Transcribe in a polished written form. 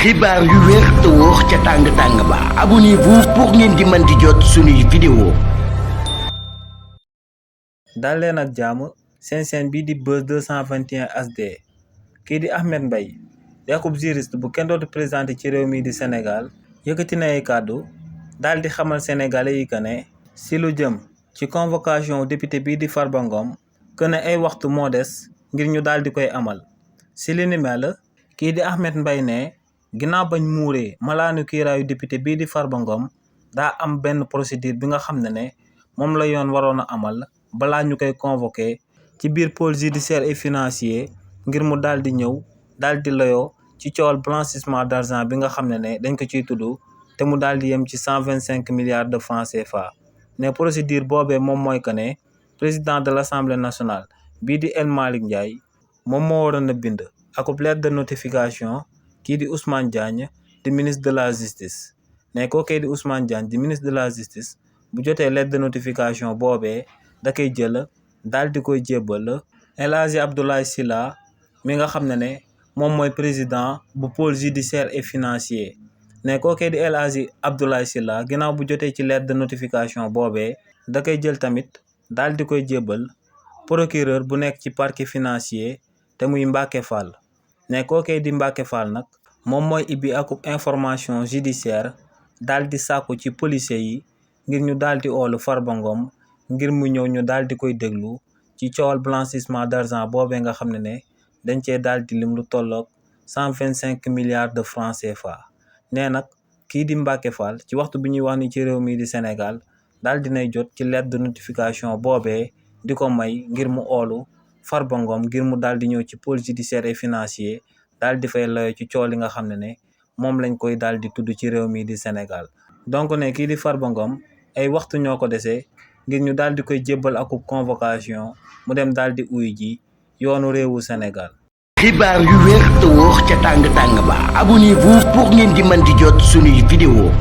xibaar yu wér te wóor ca tàng-tàng ba abonnez-vous pour ngeen di mën di jot suñuy vidéo. daal leen ak jàmm seen chaîne bii di Buzz 221 HD kii di Ahmed Mbaye di akub juriste bu kenn dootu présenté ci réew mi di Sénégal yëkkati na ay kàddu daal di xamal sénégalais yi que ne si lu jëm ci convocation député bii di Farba Ngom que ne ay waxtu moo des ngir ñu daal di koy amal si li ni mel kii di Ahmed Mbaye ne ginnaaw bañ muuree malaanu kiiraayu député bii di Farba Ngom daa am benn procédure bi nga xam ne moom la yoon waroon a amal balaa ñu koy convoqué ci biir pôle judiciaire et financier ngir mu daal di ñëw daal di layoo ci coowal blanchissement d'argent bi nga xam ne dañ ko ciy tudd te mu daal di yem ci 125 milliards de francs CFA. ne procédure boobee moom mooy que ne président de l'Assemblée nationale bii di El Malick Ndiaye moom moo waroon a bind akub lettre de notification kii di Ousmane Diagne di ministre de la justice ne kookee di Ousmane Diagne di ministre de la justice bu jotee lettre de notification boobee da koy jël daal di koy jébbal El Hadji Abdoulaye Sylla mi nga xam ne moom mooy président bu pôle judiciaire et financier ne kookee di El Hadji Abdoulaye Sylla ginnaaw bu jotee ci lettre de notification boobee da koy jël tamit daal di koy jébbal procureur bu nekk ci parquet financier te muy Mbacké Fall ne kookee di Mbacké Fall nag moom mooy ibbi akub information judiciaire daal di sàkku ci policiers yi ngir ñu daal di oolu Farba Ngom ngir mu ñëw ñu daal di koy déglu ci coowal blanchissement d'argent boobee nga xam ne dañ cee daal di lim lu tolloog 125 milliards de francs CFA. nee nag kii di Mbacké Fall ci waxtu bi ñuy wax ni ci réew mi di Sénégal daal dinay jot ci lettre de notification boobee di ko may ngir mu oolu Farba Ngom ngir mu daal di ñëw ci pôle judiciaire et financier daal di fay layoo ci coow li nga xam ne moom lañ koy daal di tudd ci réew mi di Sénégal. donc ne kii di Farba Ngom ay waxtu ñoo ko desee ngir ñu daal di koy jébbal akub convocation mu dem daal di uyu ji yoonu réewu Sénégal. xibaar yu wér te wóor ca tàng-tàng ba abonnez-vous pour ngeen di mën di jot suñuy vidéo.